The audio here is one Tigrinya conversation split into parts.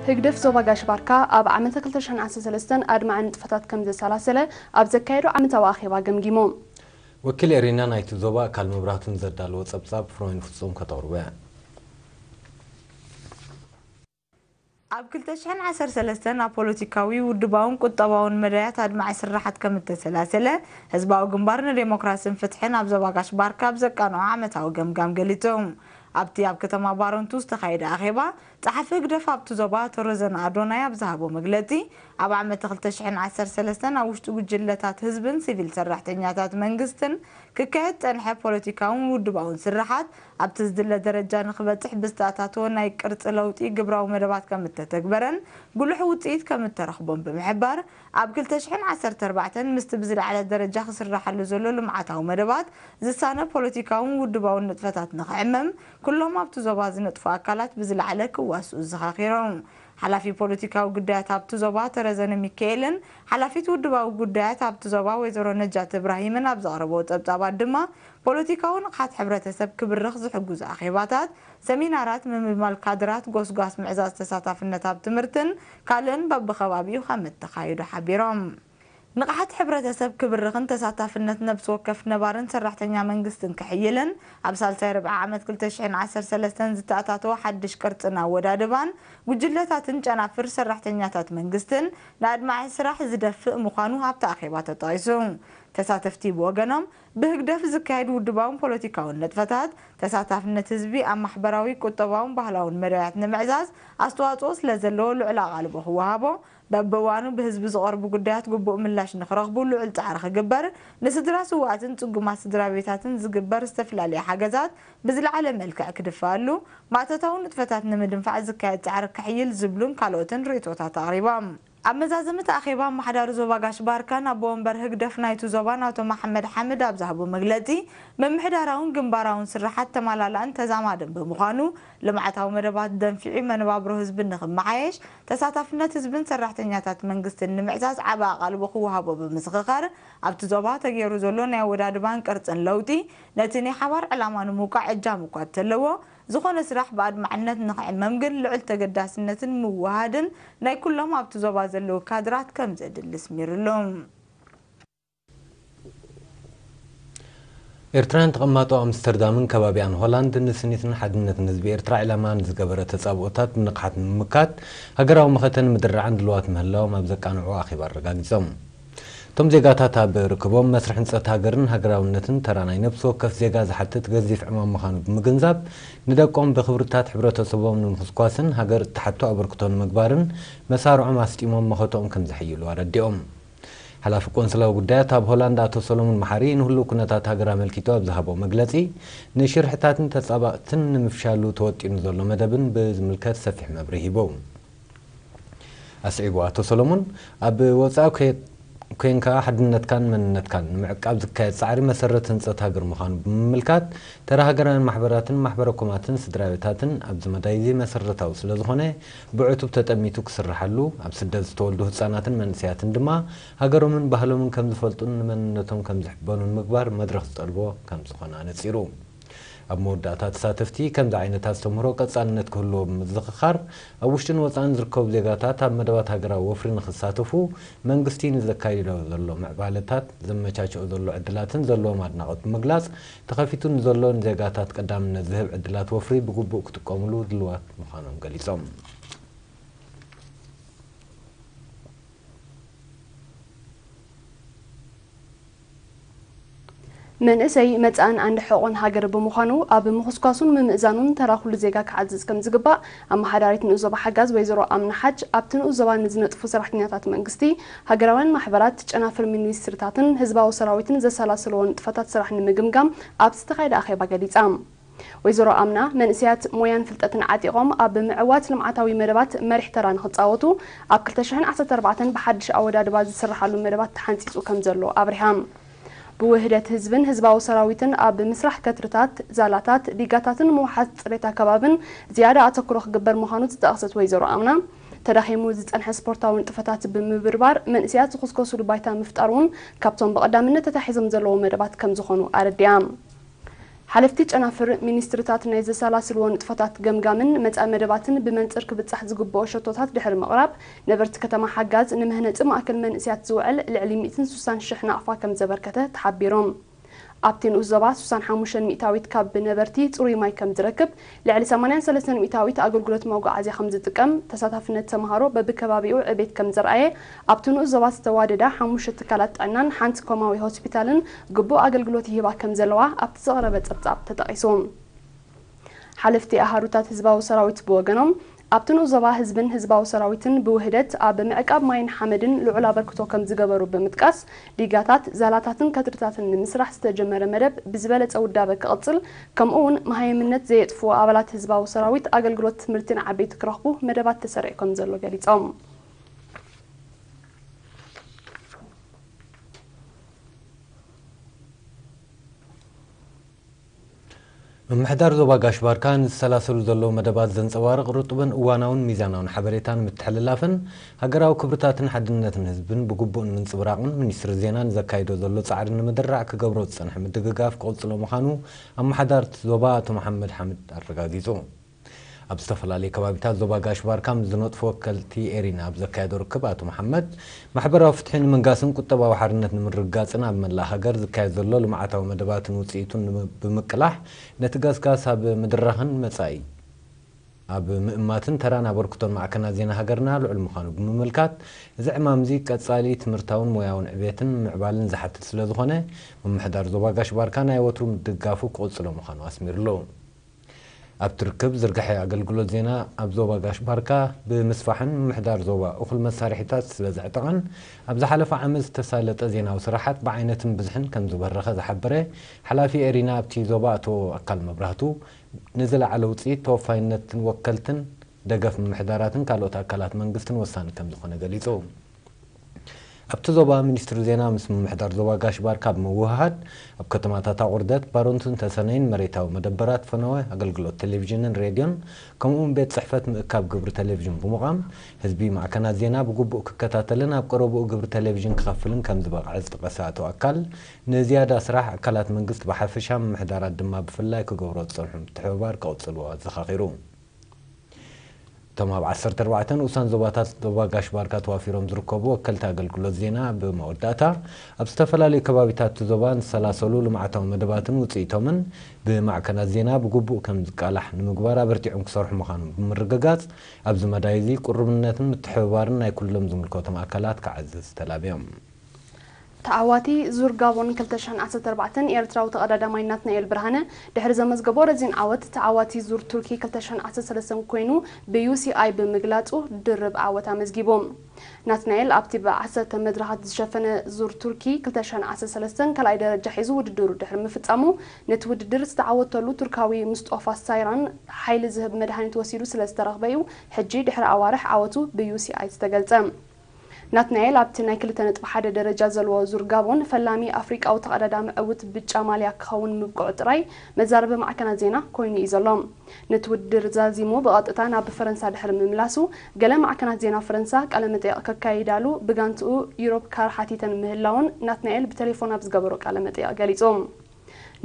ህግደፍ ዞባ ጋሽ ባርካ ኣብ ዓመተ ክልተ ሽሕን ዓሰርተ ሰለስተን ኣድማዒ ንጥፈታት ከም ዘሰላሰለ ኣብ ዘካየዶ ዓመታዊ ኣኼባ ገምጊሙ። ወኪል ኤሪና ናይቲ ዞባ ኣካል መብራህቱን ዘዳለዎ ጸብጻብ ፍሮይን ፍጹም ከተቕርቦ እያ። ኣብ ክልተ ሽሕን ዓሰርተ ሰለስተን ኣብ ፖለቲካዊ፣ ውድባውን ቁጠባውን መዳያት ኣድማዒ ስራሓት ከም እተሰላሰለ ህዝባዊ ግንባር ንዴሞክራስን ፍትሕን ኣብ ዞባ ጋሽ ባርካ ኣብ ዘቃንዖ ዓመታዊ ገምጋም ገሊጹ። ኣብቲ ኣብ ከተማ ባረንቱ ዝተኻየደ ኣኼባ፣ ጸሓፊ ህግደፍ ኣብቲ ዞባ ኣቶ ረዘን ኣዶናይ ኣብ ዝሃቦ መግለጺ፣ ኣብ ዓመት ክልተ ሽሕን ዓሰርተ ሰለስተን ኣብ ውሽጢ ጉጅለታት ህዝብን ሲቪል ሰራሕተኛታት መንግስትን ክካየድ ጸንሐ ፖለቲካውን ውድባውን ስርሓት ኣብቲ ዝድለ ደረጃ ንክበጽሕ ብዝተኣታተወ ናይ ቅርጺ ለውጢ ግብራዊ መደባት ከም እተተግበረን ጉሉሕ ውጽኢት ከም እተረኽቦን ብምሕባር፣ ኣብ ክልተ ሽሕን ዓሰርተ ኣርባዕተን ምስቲ ብዝለዓለ ደረጃ ክስራሓሉ ዘሎ ልምዓታዊ መደባት ዝሳነ ፖለቲካውን ውድባውን ንጥፈታት ንክዕመም ኩሎም ኣብቲ ዞባ ዝነጥፉ ኣካላት ብዝለዓለ ክዋስኡ ዘኻኺሮም። ሓላፊ ፖለቲካዊ ጉዳያት ኣብቲ ዞባ ተረዘነ ሚካኤልን ሓላፊት ውድባዊ ጉዳያት ኣብቲ ዞባ ወይዘሮ ነጃት እብራሂምን ኣብ ዘቕረበዎ ጸብጻባት ድማ፣ ፖለቲካዊ ንቕሓት ሕብረተሰብ ክብርኽ ዝሕግዙ ኣኼባታት፣ ሰሚናራት፣ ምምልማል ካድራት፣ ጎስጓስ ምዕዛዝ ተሳታፍነት ኣብ ትምህርትን ካልእን በብኸባቢኡ ከም እተኻየዱ ሓቢሮም። ንቕሓት ሕብረተሰብ ክብርኽን ተሳታፍነት ነብሲ ወከፍ ነባርን ሰራሕተኛ መንግስትን ክሕይልን፣ ኣብ ሳልሳይ ርብዒ ዓመት ክልተ ሽሕን ዓሰርተ ሰለስተን ዝተኣታተወ ሓድሽ ቅርጽን ኣወዳድባን ጉጅለታትን ጨናፍር ሰራሕተኛታት መንግስትን ንኣድማዒ ስራሕ ዝደፍእ ምዃኑ ኣብቲ ኣኼባ ተጠቒሱ። ተሳተፍቲ ብወገኖም፣ ብህግደፍ ዝካየድ ውድባውን ፖለቲካውን ንጥፈታት፣ ተሳታፍነት ህዝቢ ኣብ ማሕበራዊ፣ ቁጠባውን ባህላውን መዳያት ንምዕዛዝ ኣስተዋጽኦ ስለ ዘለዎ ልዑል ኣቓልቦ ክወሃቦ፣ በብእዋኑ ብህዝቢ ዝቐርቡ ጉዳያት ግቡእ ምላሽ ንኽረኽቡ ልዑል ጻዕሪ ክግበር፣ ንስድራ ስውኣትን ጽጉማት ስድራ ቤታትን ዝግበር ዝተፈላለየ ሓገዛት ብዝለዓለ መልክዕ ክድፋኣሉ፣ ማእቶታዊ ንጥፈታት ንምድንፋዕ ዝካየድ ጻዕሪ ክሕይል ዝብሉን ካልኦትን ርእይቶታት ኣቕሪቦም። ኣብ መዛዘሚ እቲ ኣኼባ፣ ኣመሓዳሪ ዞባ ጋሽ ባርካን ኣቦ ወንበር ህግደፍ ናይቲ ዞባን ኣቶ መሓመድ ሓምድ ኣብ ዝሃቦ መግለጺ፣ ምምሕዳራውን ግንባራውን ስርሓት ተማላላእን ተዛማድን ብምዃኑ፣ ልምዓታዊ መደባት ደንፊዑ መነባብሮ ህዝቢ ንኽመሓየሽ፣ ተሳታፍነት ህዝብን ሰራሕተኛታት መንግስትን ንምዕዛዝ ዓቢ ኣቓልቦ ክወሃቦ ብምዝኽኻር፣ ኣብቲ ዞባ ተገይሩ ዘሎ ናይ ኣወዳድባን ቅርጽን ለውጢ፣ ነቲ ናይ ሓባር ዕላማ ንምውቃዕ እጃም እኳ እንተለዎ፣ ዝኾነ ስራሕ ብኣድማዕነት ንኽዕመም ግን ልዑል ተገዳስነትን ምውህሃድን ናይ ኩሎም ኣብቲ ዞባ ዘለዉ ካድራት ከም ዘድሊ ኣስሚሩሉ። ኤርትራውያን ተቐማጦ ኣምስተርዳምን ከባቢኣን ሆላንድ፣ ንስኒትን ሓድነትን ህዝቢ ኤርትራ ዕላማ ንዝገበረ ተጻብኦታት ብንቕሓት ንምምካት፣ ሃገራዊ መኸተ ንምድርዓን ድልዋት ምህላዎም ኣብ ዘቃንዕዎ ኣኼባ ኣረጋጊጾም። እቶም ዜጋታት ኣብ ርክቦም፣ መስርሕ ህንጸት ሃገርን ሃገራውነትን ተራ ናይ ነፍሲ ወከፍ ዜጋ ዝሓትት ገዚፍ ዕማም ምዃኑ ብምግንዛብ፣ ንደቆም ብኽብርታት ሕብረተሰቦም ንምኹስኳስን ሃገር እትሓቶ ኣበርክቶ ንምግባርን መሳርዖም ኣስጢሞም መኸተኦም ከም ዘሐይሉ ኣረዲኦም። ሓላፊ ቆንስላዊ ጉዳያት ኣብ ሆላንድ ኣቶ ሰሎሙን መሓሪ ንህሉው ኩነታት ሃገር ኣመልኪቱ ኣብ ዝሃቦ መግለጺ፣ ንሽርሕታትን ተጻባእትን ንምፍሻሉ ተወጢኑ ዘሎ መደብን ብዝምልከት ሰፊሕ መብርሂ ሂቡ። ኣስዒቡ ኣቶ ሰሎሙን፣ ኣብ ወጻኢ ኮ-፣ ኮንካ ሓድነትካን መንነትካን ንምዕቃብ ዝካየድ ጻዕሪ መሰረት ህንጸት ሃገር ምዃኑ ብምምልካት፣ ተራ ሃገራውያን ማሕበራትን ማሕበረ ኮማትን ስድራ ቤታትን ኣብዚ መዳይ እዚ መሰረታዊ ስለ ዝኾነ፣ ብዕቱብ ተጠሚቱ ክስርሓሉ፣ ኣብ ስደት ዝተወልዱ ህጻናትን መንእሰያትን ድማ ሃገሮምን ባህሎምን ከም ዝፈልጡን ንመንነቶም ከም ዝሕበኑን ምግባር መድረኽ ዝጠልቦ ከም ዝኾነ ኣነጺሩ። ኣብ መወዳእታ፣ ተሳተፍቲ ከምዚ ዓይነት ኣስተምህሮ ቀጻልነት ክህልዎ ብምዝኽኻር፣ ኣብ ውሽጥን ወጻእን ዝርከቡ ዜጋታት ኣብ መደባት ሃገራዊ ወፍሪ ንኽሳተፉ መንግስቲ ንዘካይዶ ዘሎ ምዕባለታት፣ ዘመቻችኦ ዘሎ ዕድላትን ዘለዎም ኣድናቖት ብምግላጽ፣ ተኸፊቱ ንዘሎ ንዜጋታት ቀዳምነት ዝህብ ዕድላት ወፍሪ ብግቡእ ክጥቀሙሉ ድልዋት ምዃኖም ገሊጾም። መንእሰይ መጻእን ዓንዲ ሕቖን ሃገር ብምዃኑ፣ ኣብ ምኹስኳሱን ምምእዛኑን ተራ ኩሉ ዜጋ ክዓዝዝ ከም ዝግባእ ኣመሓዳሪት ንኡስ ዞባ ሓጋዝ ወይዘሮ ኣምና ሓጅ፣ ኣብቲ ንኡስ ዞባ ንዝነጥፉ ሰራሕተኛታት መንግስቲ፣ ሃገራውያን ማሕበራት፣ ጨናፍር ሚኒስትሪታትን ህዝባዊ ሰራዊትን ዘሰላሰልዎ ንጥፈታት ስራሕ ንምግምጋም ኣብ ዝተኻየደ ኣኼባ ገሊጻ። ወይዘሮ ኣምና፣ መንእሰያት ሞያን ፍልጠትን ዓጢቖም ኣብ ምዕዋት ልምዓታዊ መደባት መሪሕ ተራ ንኽጻወቱ፣ ኣብ ክልተ ሽሕን ዓሰርተ ኣርባዕተን ብሓድሽ ኣወዳድባ ዝስርሓሉ መደባት ተሓንጺጹ ከም ዘሎ ኣብሪሃ። ብውህደት ህዝብን ህዝባዊ ሰራዊትን ኣብ ምስራሕ ከትርታት፣ ዛላታት፣ ዲጋታትን ምውሓስ ጽሬት ኣከባብን ዝያዳ ኣተኩሮ ክግበር ምዃኑ ዝጠቐሰት ወይዘሮ ኣምና፣ ተዳኺሙ ዝጸንሐ ስፖርታዊ ንጥፈታት ብምብርባር መንእሰያት ዝኹስኮሱሉ ባይታ ምፍጣር እውን ካብቶም ብቐዳምነት ተታሒዞም ዘለዉ መደባት ከም ዝኾኑ ኣረዲኣ። ሓለፍቲ ጨናፍር ሚኒስትርታት ናይ ዘሰላስልዎ ንጥፈታት ገምጋምን መጻኢ መደባትን ብመንጽር ክብጻሕ ዝግብኦ ሸቶታት ድሕሪ ምቕራብ፣ ነበርቲ ከተማ ሓጋዝ ንመህነጺ ማእከል መንእሰያት ዝውዕል ልዕሊ ሚእትን ስሳን ሽሕ ናቕፋ ከም ዘበርከተ ተሓቢሩ። ኣብቲ ንኡስ ዞባ ስሳን ሓሙሽተ ሚእታዊት ካብ ነበርቲ ጽሩይ ማይ ከም ዝረክብ፣ ልዕሊ ሰማንያን ሰለስተን ሚእታዊት ኣገልግሎት መጓዓዝያ ከም ዝጥቀም፣ ተሳታፍነት ተምሃሮ በብከባቢኡ ዕቤት ከም ዘርኣየ፣ ኣብቲ ንኡስ ዞባ ዝተዋደዳ ሓሙሽተ ትካላት ጥዕናን ሓንቲ ኮማዊ ሆስፒታልን ግቡእ ኣገልግሎት ይህባ ከም ዘለዋ ኣብቲ ዝቐረበ ጸብጻብ ተጠቒሱ። ሓለፍቲ ኣሃዱታት ህዝባዊ ሰራዊት ብወገኖም፣ ኣብቲ ንኡስ ዞባ ህዝብን ህዝባዊ ሰራዊትን ብውህደት ኣብ ምዕቃብ ማይን ሓመድን ልዑል ኣበርክቶ ከም ዝገበሩ ብምጥቃስ፣ ዲጋታት፣ ዛላታትን ከትርታትን ንምስራሕ ዝተጀመረ መደብ ብዝበለጸ ውዳበ ክቕጽል፣ ከምኡ እውን መሃይምነት ዘየጥፍኡ ኣባላት ህዝባዊ ሰራዊት ኣገልግሎት ትምህርትን ዓበይቲ ክረኽቡ መደባት ተሰሪዑ ከም ዘሎ ገሊጾም። ምምሕዳር ዞባ ጋሽ ባርካ ንዝሰላሰሉ ዘለዉ መደባት ዘንጸባርቕ ርጡብን እዋናውን ሚዛናውን ሓበሬታ ንምትሕልላፍን ሃገራዊ ክብርታትን ሓድነትን ህዝብን ብግቡእ ንምንጽብራቕን ሚኒስትሪ ዜና ንዘካይዶ ዘሎ ጻዕሪ ንምድራዕ ክገብሮ ዝጸንሐ ምድግጋፍ ክቕጽሎ ምዃኑ ኣመሓዳርቲ ዞባ ኣቶ መሓመድ ሓምድ ኣረጋጊጹ። ኣብ ዝተፈላለዩ ከባቢታት ዞባ ጋሽ ባርካ ምስ ዝነጥፉ ወከልቲ ኤሪና ኣብ ዘካየዶ ርክብ ኣቶ መሓመድ፣ ማሕበራዊ ፍትሒ ንምንጋስን ቁጠባዊ ሓርነት ንምርግጋጽን ኣብ መላእ ሃገር ዝካየድ ዘሎ ልምዓታዊ መደባትን ውጽኢቱን ብምቅላሕ፣ ነቲ ገስጋስ ኣብ ምድራኽን መጻኢ ኣብ ምእማትን ተራን ኣበርክቶን ማዕከናት ዜና ሃገርና ልዑል ምዃኑ ብምምልካት፣ እዚ ዕማምዚ ቀጻሊ ትምህርታውን ሞያውን ዕቤትን ምዕባልን ዝሓትት ስለ ዝኾነ፣ ምምሕዳር ዞባ ጋሽ ባርካ ናይ ወትሩ ምድጋፉ ክቕጽሎ ምዃኑ ኣስሚሩሉ። ኣብቲ ርክብ ዝርግሐ ኣገልግሎት ዜና ኣብ ዞባ ጋሽ ባርካ ብምስፋሕን ምምሕዳር ዞባ እኹል መሳርሒታት ስለ ዘዕጠቐን፣ ኣብ ዝሓለፈ ዓመት ዝተሳለጠ ዜናዊ ስራሓት ብዓይነትን ብዝሕን ከም ዝበረኸ ዝሓበረ ሓላፊ ኤሪና ኣብቲ ዞባ ኣቶ ኣካል መብራህቱ፣ ንዝለዓለ ውፅኢት ተወፋይነትን ወከልትን ደገፍ ምምሕዳራትን ካልኦት ኣካላት መንግስትን ወሳኒ ከም ዝኾነ ገሊጹ። ኣብቲ ዞባ ሚኒስትሪ ዜና ምስ ምምሕዳር ዞባ ጋሽ ባርካ ብምውህሃድ፣ ኣብ ከተማታት ኣቑርደት፣ ባረንቱን ተሰነይን መሬታዊ መደበራት ፈነወ ኣገልግሎት ቴሌቪዥንን ሬድዮን፣ ከምኡውን ቤት ጽሕፈት ምእካብ ግብሪ ቴሌቪዥን ብምዃም፣ ህዝቢ ማዕከናት ዜና ብግቡእ ክከታተልን ኣብ ቀረብኡ ግብሪ ቴሌቪዥን ክኸፍልን ከም ዝበቕዐ ዝጠቐሰ ኣቶ ኣካል፣ ንዝያዳ ስራሕ ኣካላት መንግስቲ ብሓፈሻ ምምሕዳራት ድማ ብፍላይ ክገብሮ ዝጸንሑ ምትሕብባር ክቕጽልዎ ኣዘኻኺሩ። እቶም ኣብ ዓሰርተ ኣርባዕተ ንኡሳን ዞባታት ዞባ ጋሽ ባርካ ተዋፊሮም ዝርከቡ ወከልቲ ኣገልግሎት ዜና ብመወዳእታ፣ ኣብ ዝተፈላለዩ ከባቢታት እቲ ዞባ ንዝሰላሰሉ ልምዓታዊ መደባትን ውፅኢቶምን ብማዕከናት ዜና ብግቡእ ከም ዝቃላሕ ንምግባር ኣበርቲዖም ክሰርሑ ምዃኖም ብምርግጋጽ፣ ኣብዚ መዳይ እዚ ቅሩብነትን ምትሕብባርን ናይ ኩሎም ዝምልከቶም ኣካላት ክዓዝዝ ተላብዮም። ተዓዋቲ ዙር ጋቦን ክልተ ሽሕን ዓሰርተ ኣርባዕተን ኤርትራዊ ተቐዳዳማይ ናትናኤል ብርሃነ ድሕሪ ዘመዝገቦ ረዚን ዓወት፣ ተዓዋቲ ዙር ቱርኪ ክልተ ሽሕን ዓሰርተ ሰለስተን ኮይኑ ብዩ ሲ ኣይ ብምግላጹ ድርብ ዓወት ኣመዝጊቡ። ናትናኤል ኣብቲ ብዓሰርተ መድረኻት ዝሸፈነ ዙር ቱርኪ ክልተ ሽሕን ዓሰርተ ሰለስተን ካልኣይ ደረጃ ሒዙ ውድድሩ ድሕሪ ምፍጻሙ፣ ነቲ ውድድር ዝተዓወተሉ ቱርካዊ ሙስጦፋ ሳይራን ሓይሊ ዝህብ መድሃኒት ወሲዱ ስለ ዝተረኽበ እዩ ሕጂ ድሕሪ ኣዋርሕ ዓወቱ ብዩ ሲ ኣይ ዝተገልጸ። ናትናኤል ኣብቲ ናይ ክልተ ነጥቢ ሓደ ደረጃ ዘለዎ ዙር ጋቦን፣ ፈላሚ ኣፍሪቃዊ ተቐዳዳሚ ዕዉት ብጫ ማልያ ክኸውን ምብቅዑ ጥራይ መዛረቢ ማዕከናት ዜና ኮይኑ እዩ ዘሎ። ነቲ ውድድር ዛዚሙ ብቐጥታ ናብ ፈረንሳ ድሕሪ ምምላሱ፣ ገለ ማዕከናት ዜና ፈረንሳ ቃለ መጠይቕ ከካይዳሉ ብጋንትኡ ዩሮፕ ካር ሓቲተን ምህላውን ናትናኤል ብቴሌፎን ኣብ ዝገበሮ ቃለ መጠይቕ ገሊጹ።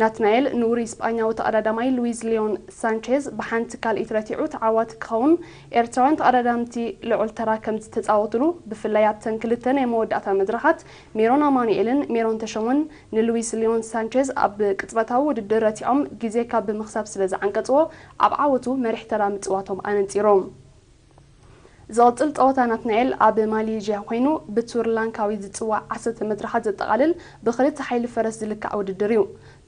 ናትናኤል ንውሩይ ስጳኛዊ ተቐዳዳማይ ሉዊዝ ሊዮን ሳንቼዝ ብሓንቲ ካልኢት ረቲዑ ተዓዋቲ ክኸውን፣ ኤርትራውያን ተቐዳዳምቲ ልዑል ተራ ከም ዝተጻወቱሉ፣ ብፍላይ ኣብተን ክልተ ናይ መወዳእታ መድረኻት ሜሮን ኣማኑኤልን ሜሮን ተሾመን ንሉዊስ ሊዮን ሳንቼዝ ኣብ ቅጽበታዊ ውድድር ረቲዖም ግዜ ካብ ብምኽሳብ ስለ ዝዓንቀጽዎ፣ ኣብ ዓወቱ መሪሕ ተራ ምጽዋቶም ኣነጺሩ። ዝቕጽል ጸወታ ናትናኤል ኣብ ማሌዥያ ኮይኑ፣ ብቱር ላንካዊ ዝጽዋዕ ዓሰርተ መድረኻት ዘጠቓልል ብኽልተ ሓይሊ ፈረስ ዝልካዕ ውድድር እዩ።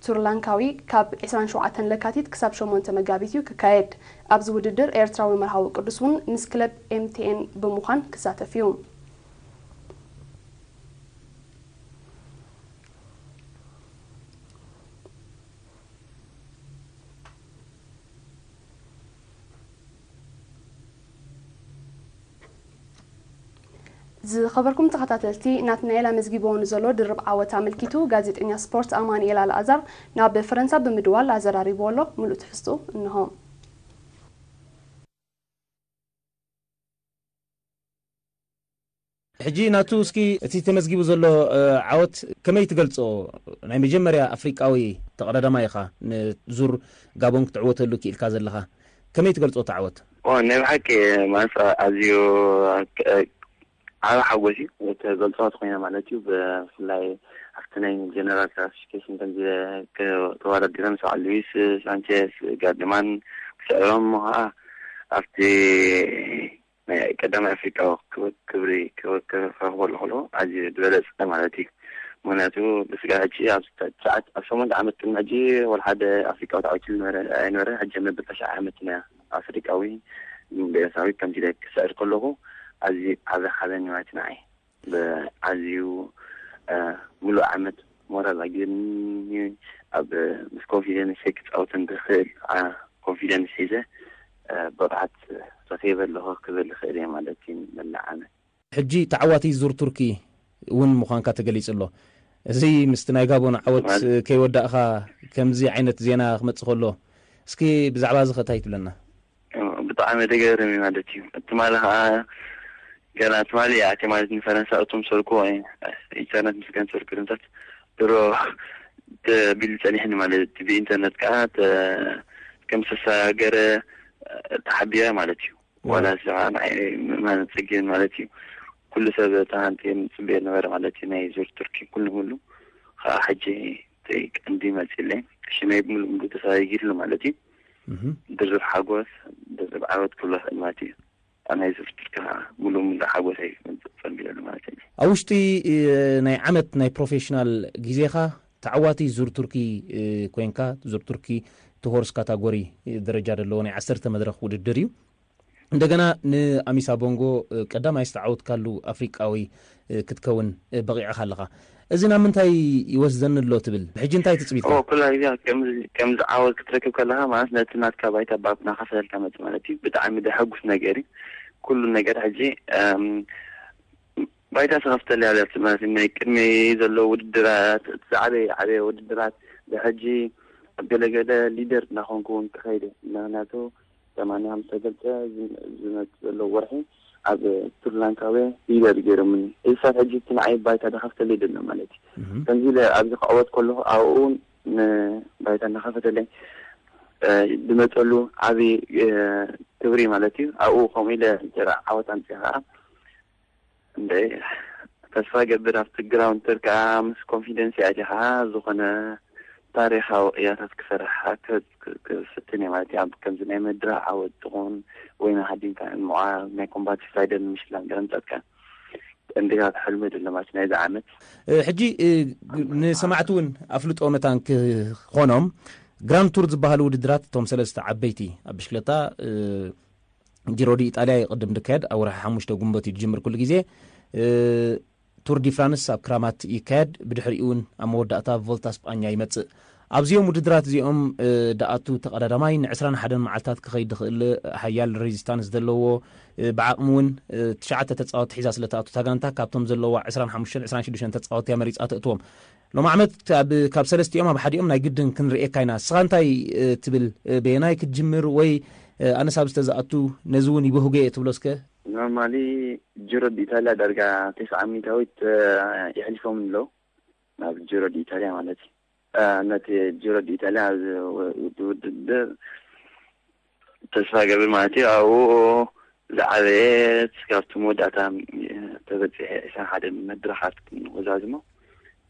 ቱር ላንካዊ ካብ ዕስራን ሸውዓተን ለካቲት ክሳብ ሸሞንተ መጋቢት እዩ ክካየድ። ኣብዚ ውድድር ኤርትራዊ መርሃዊ ቅዱስ እውን ምስ ክለብ ኤም ቲ ኤን ብምዃን ክሳተፍ እዩ። ዝኸበርኩም ተኸታተልቲ፣ ናትናኤል ኣመዝጊብዎ ንዘሎ ድርብ ዓወት ኣመልኪቱ ጋዜጠኛ ስፖርት ኣማኑኤል ኣልኣዛር ናብ ፈረንሳ ብምድዋል ኣዘራሪብዎ ኣሎ። ምሉእ ትሕዝትኡ እንሆ። ሕጂ ናቱ እስኪ እቲ ተመዝጊቡ ዘሎ፣ እ፣ ዓወት ከመይ ትገልጾ? ናይ መጀመርያ ኣፍሪቃዊ ተቐዳዳማይ ኢኻ ንዙር ጋቦን ክትዕወተሉ ክኢልካ ዘለኻ። ከመይ ትገልጾ እቲ ዓወት? ኦ፣ ናይ ብሓቂ ማለት ኣዝዩ ክ-፣ ዓቢ ሓጎስ እዩ። እተገልጾ እንተኾይነ ማለት እዩ። ብፍላይ ኣብቲ ናይ ጀነራል ክላሲፊኬሽን ከምዚ ክ-፣ ተወዳዲረ ምስ በዓል ሉዊስ ሳንቼስ ጋርድማን ክስዕሮም እሞ ኸዓ ኣብቲ ናይ ቀዳማይ ኣፍሪቃዊ ክብ-፣ ክብሪ ክብ-፣ ክረኽቦ ኣለኹ ኣዝዩ ዝበለጸ ማለት እዩ። ምኽንያቱ ብስጋ ሕጂ ኣብ ትሽዓተ፣ ኣብ ሸሞንተ ዓመት ቅድሚ ሕጂ ወላ ሓደ ኣፍሪቃዊ ተዓዊቱ ዝነበረ ኣይነበረ። ሕጂ መበል ተሽዓ ዓመት ኢና ኣፍሪቃዊ ብኤርትራዊ ከምዚ ኢለ ክስዕር ከለኹ ኣዝዩ ዓቢ ሓበን እዩ ማለት ንዓይ። ብኣዝዩ፣ እ፣ ሙሉእ ዓመት ሞራል ኣጊርኒ ኣብ ምስ ኮንፊደንስ ክጻወት እንድኽእል፣ ኣ፣ ኮንፊደንስ ሒዘ፣ እ፣ ብቕዓት ረኺበ ኣለኹ ክብል ይኽእል እየ ማለት እዩ። መላእ ዓመት። ሕጂ ተዓዋቲ ዙር ቱርኪ እውን ምዃንካ ተገሊጹ ኣሎ። እዚ ምስቲ ናይ ጋቦን ዓወት ማለት ከይወዳእኻ ከምዚ ዓይነት ዜና ክመጽእ ከሎ፣ እስኪ ብዛዕባ እዚ ኸ እንታይ ትብለና? ብጣዕሚ ደገርም እዩ ማለት እዩ። ትማሊ ኸዓ ገና ትማሊ እየ ኣትየ ማለት ንፈረንሳ እቶም ሰርኩ ኢንተርነት ምስ ገንሰርኩ ድምታት ድሮ ተቢሉ ጸኒሕኒ ማለት እዩ። ብኢንተርነት ከዓ ተ-፣ ከም ዝተሰጋገረ ተሓቢረ ማለት እዩ። ዋላ እዚ ከዓ ንዓይ ምእማን ጸጊም ማለት እዩ። ኩሉ ሰብ ተሃንጥየ ጽበዮ ነበረ ማለት እዩ። ናይ ዙር ቱርኪ ኩሉ ሙሉ ከዓ ሕጂ እቲ ቀንዲ መጺለይ ሽመይ ብምሉእ ምሉእ ተሰጋጊርሉ ማለት እዩ። እህ። ድርብ ሓጎስ፣ ድርብ ዓወት ክብሎ ይኽእል ማለት እዩ። ኣብ ናይ ዙር ቱርኪ ከዓ ሙሉእ ምሉእ ሓጎሰይ ጸንቢለሉ ማለት እዩ። ኣብ ውሽጢ፣ እ፣ ናይ ዓመት ናይ ፕሮፌሽናል ግዜኻ ተዓዋቲ ዙር ቱርኪ፣ እ፣ ኮይንካ፣ ዙር ቱርኪ እቲ ሆርስ ካታጎሪ፣ እ፣ ደረጃ ዘለዎ ናይ ዓሰርተ መድረኽ ውድድር እዩ። እንደገና ንኣሚሳ ቦንጎ፣ እ፣ ቀዳማይ ዝተዓወትካሉ ኣፍሪቃዊ፣ እ፣ ክትከውን፣ እ፣ በቒዕኻ ኣለኻ። እዚ ናብ ምንታይ ይወስደኒ ኣሎ ትብል? ሕጂ እንታይ ትጽቢት? ኦ፣ ኩላ ግዜ ከምዚ፣ ከምዚ ዓወት ክትረክብ ከለኻ ማለት ነቲ ናትካ ባይታ ባብ እናኸፈልካ መጽእ ማለት እዩ። ብጣዕሚ ደሐጉስ ነገር እዩ። ኩሉ ነገር ሕጂ፣ እም፣ ባይታ ተኸፍተልያ እያ ማለት እዩ። ናይ ቅድመይ ዘለዉ ውድድራት፣ እቲ ዝዓበየ፣ ዓበየ ውድድራት ብሕጂ ኣብ ገለገለ ሊደር እናኾንኩ እውን ክኸይድ እየ። ምኽንያቱ ተማንያ ከም ዝተገልጸ፣ ዝመጽእ ዘሎ ወርሒ ኣብ ቱርላንካዊ ሊደር ገይሮምኒ። እዚ ሰዓት ሕጂ እቲ ንዓይ ባይታ ዝኸፍተለይ ዘሎ ማለት እዩ። እህ። ከምዚ ኢለ ኣብዚ ክዕወት ከለኹ ኣብኡ እውን ንባይታ እናኸፈተለይ፣ እ፣ ዝመጸሉ ዓቢ፣ እ፣ ክብሪ ማለት እዩ። ኣብኡ ከምኡ ኢለ እንተ ዓወት ኣምጺአ ኸዓ እንደ ተስፋ ገብር ኣብቲ ግራውንድ ተር ከዓ ምስ ኮንፊደንስ ኣትየ ከዓ ዝኾነ ታሪኻዊ ቅያታት ክሰርሕ ክ-፣ ክ-፣ ክፍትን እየ ማለት እዩ። ኣብ ከምዚ ናይ መድረኽ ዓወት ትኹን ወይ ንሃዲንካ ምዕዋር ናይ ኮምባቲቭ ራይደር ንምሽላም ገለ ምጻትካ ቀንዲታት ሕልሚ ደሎ ማለት ናይዚ ዓመት። እ፣ ሕጂ፣ እ፣ ንሰማዕቲ እውን ኣፍልጦ መታን ክኾኖም ግራንድ ቱር ዝበሃሉ ውድድራት እቶም ሰለስተ ዓበይቲ ኣብ ብሽክለታ፣ እ፣ ጂሮ ዲ ኢጣልያ እዩ ቅድም ድካየድ፣ ኣብ ወርሒ ሓሙሽተ ጉንበት እዩ ዝጅምር ኩሉ ግዜ። እ፣ ቱር ዲ ፍራንስ ኣብ ክራማት ይካየድ፣ ብድሕሪኡ እውን ኣብ መወዳእታ ቮልታ ስጳኛ ይመጽእ። ኣብዚኦም ውድድራት እዚኦም፣ እ፣ ደኣቱ ተቐዳዳማይ ንዕስራን ሓደን መዓልታት ክኸይድ ዝኽእል ሓያል ሬዚስታንስ ዘለዎ፣ እ፣ ብዓቕሚ እውን፣ እ፣ ትሽዓተ ተጻወትቲ ሒዛ ስለ ትኣቱ እታ ጋንታ ካብቶም ዘለዋ ዕስራን ሓሙሽተን ዕስራን ሽዱሽተን ተጻወትቲ እያ መሪጻ ተእትዎም። ሎም ዓመት ኣብ፣ ካብ ሰለስቲኦም ኣብ ሓዲኦም ናይ ግድን ክንርእየካ ኢና። ንስኻ እንታይ፣ እ፣ ትብል? እ፣ በየናይ ክትጅምር ወይ፣ እ፣ ኣነስ ኣብዚ ተዝኣቱ ነዚ እውን ይበህጎ እየ ትብሎ እስከ? ኖርማሊ ጂሮ ዲኢታልያ ዳርጋ ተስዓ ሚእታዊት፣ እ፣ የሕሊፎም ኣለዉ ናብ ጂሮ ዲኢታልያ ማለት እዩ። እ፣ ነቲ ጂሮ ዲኢታልያ ኣብዚ ው-፣ ውድ-፣ ውድድር ተስፋ ገብር ማለት እዩ። ኣብኡ ዝዓበየት ካብቲ መወዳእታ ተበፂሐ ዕስራን ሓደን መድረኻት ክንወዛዝሞ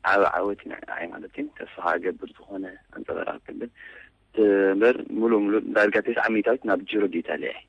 ዓቢ ዓወት እዩ ንዓይ ማለት እዩ። ተስፋ ገብር ዝኾነ ኣንፀባራቂ ክብል እምበር ሙሉእ ሙሉእ ዳርጋ ተስዓ ሚእታዊት ናብ ጂሮ ዲኢታልያ እየ።